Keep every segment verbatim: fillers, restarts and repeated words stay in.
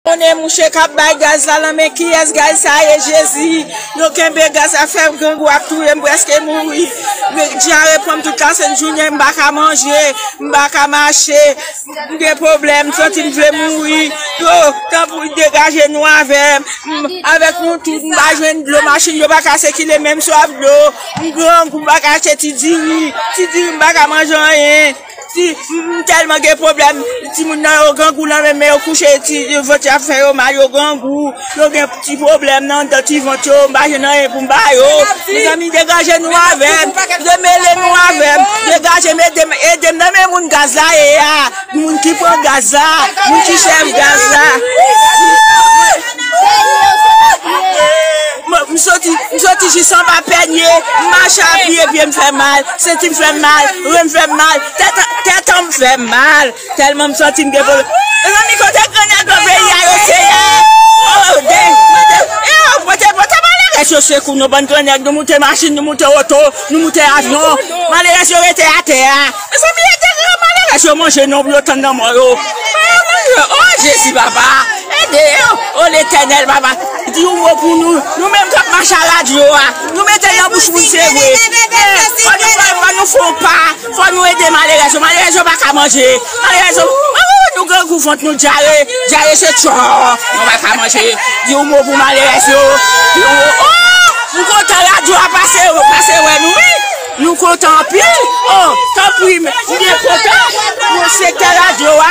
Konnen mouche k ap bay gaz la nan men kiyès gaz sa ye, Jezi? Yo kenbe gaz la, fè grangou ap touye m, prèske mouri. Dyare pran m tout lasent jounen, m pa ka manje, m pa ka mache. M gen pwoblèm, m santi m vle mouri. Yo, tanpri degaje nou avè m. M, avèk nou tout, m pa jwenn dlo, machin yo pa ka sikile, menm swaf dlo. M grangou, m pa ka achte ti diri. Ti diri, m pa ka manje anyen. Ti, m, m tèlman gen pwoblèm. Timoun nan yo grangou nan men, men yo kouche, ti, vant yo ap fè yo mal, yo grangou. Yo gen ti pwoblèm nan anndan ti vant yo, m pa jwenn anyen pou m ba yo. Mezanmi, degaje nou avè m, demele nou avè m, degaje m, ede m, ede m nan men moun gaz la ye a, moun ki pran gaz la, moun ki chèf gaz la. M, m soti, m soti jis anba pènye, m mache a pye, pye m fè mal, senti m fè mal, ren m fè mal, tèt, tèt an m fè mal. Tèlman m santi m gen pwoblèm. Mezanmi, kote grannèg nan peyi a yo, Seyè? Oh, de, mande, eh, oh, pote, pote malerèz yo sekou nou, bann grannèg, nou moute machin, nou moute oto, nou moute avyon. Malerèz yo rete atè a. Mezanmi, ede malerèz yo manje non pou yo tann lanmò yo. Oh, Jezi, papa, ede yo. Oh, Letènèl, papa. Di yon mo pou nou. Nou menm k ap mache a radyo a, nou mete nan bouch moun, se vre. Fò nou, fò, fò nou fè yon pa. Fò nou ede malerèz yo. Malerèz yo pa ka manje. Malerèz yo, oh, nou grangou vant nou, dyare. Dyare se tchò. Nou pa ka manje. Di yon mo pou malerèz yo. Di yon mo. Oh, m kontan radyo a pase, pase wè nou, wi. Nou kontan anpil. Oh, tanpri, m byen kontan pou sektè radyo a.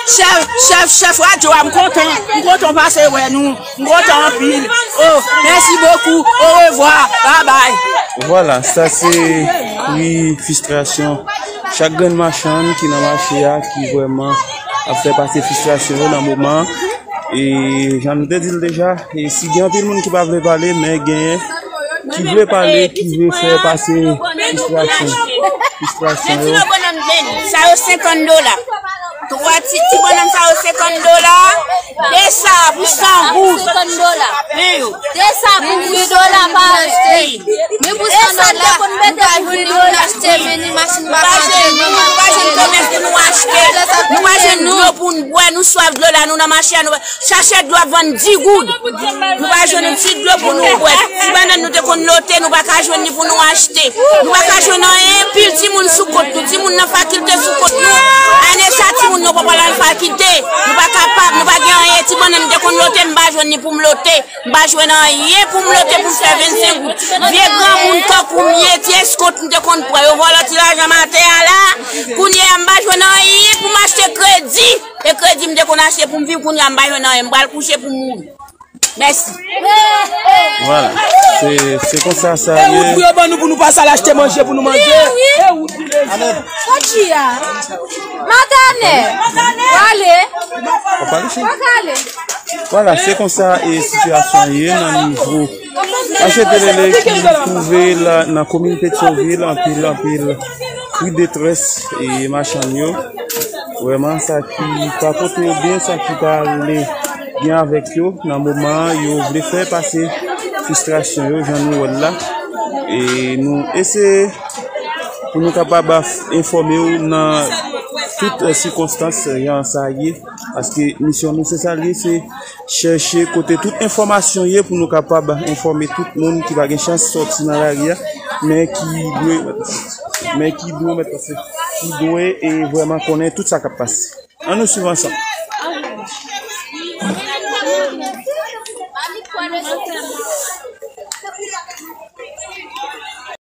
Chèf, chèf, chèf radyo a, m kontan. M kontan pase wè nou. M kontan anpil. Oh, mèsi bokou. Orevwa. Babay. Vwala, sa se kri fristrasyon chak grenn machann ki nan mache a, ki vrèman ap fè pase fristrasyon yo nan moman an. E jan nou te di l deja, e si gen anpil moun ki pa vle pale, men genyen ki vle pale, ki vle fè pase fristrasyon, fristrasyon yo. Sa yo senkant dola. Twa ti, ti bonnanm sa yo senkant dola. De sa pou san goud. Senkant dola. Men yo. De sa pou wi dola pa achte. Men pou san dola. Nou pa jwenn, nou pa jwenn komès pou nou achte. Nou pa jwenn dlo pou nou bwè, nou swaf dlo la, nou nan mache a, nou pa, sachè dlo ap vann dis goud. Nou pa jwenn yon ti dlo pou nou bwè. Ti bannann nou te konn lote, nou pa ka jwenn li pou nou achte. Nou pa ka jwenn anyen, pil timoun sou kont nou, timoun nan fakilte sou kont nou. Ane sa, timoun yo pa pral al fakilte. Nou pa kapab, nou pa gen anyen. Ti bannann m te konn lote, m pa jwenn li pou m lote. M pa jwenn anyen pou m lote pou m fè vennsenk goud. Vye granmoun tankou m ye, ti eskont m te konn pran. Yo vòlò ti lajan m atè a la. Kounye a, m pa jwenn anyen pou m achte kredi. E kredi m te konn achte pou m viv, kounye a, m pa jwenn anyen. M pral kouche pou m mouri. Mèsi. Vwala. Se, se konsa sa ye. E wout pou yo ban nou pou nou pase al achte manje pou nou manje. E wout pou yo. Amen. Kòdji a. Madanè. Wale. Wap pale, cheri? Wale. Vwala, se konsa e sitiyasyon an ye nan nivo H T L L ki twouve l nan komin Petyonvil, anpil, anpil kri detrès e machann yo. Vrèman, sa ki pa pote yo byen, sa ki pa ale byen avèk yo nan moman an, yo vle fè pase fristrasyon yo, jan nou wè l la. E nou eseye pou nou kapab enfòme w nan tout, eh, sikonstans jan sa ye, paske misyon nou se sa l ye, se chèche kote tout enfòmasyon ye pou nou kapab enfòme tout moun ki pa gen chans sòti nan lari a, men ki dwe, men ki dwe mèt pase, ki dwe e vrèman konnen tout sa k ap pase. Ann nou swiv ansanm.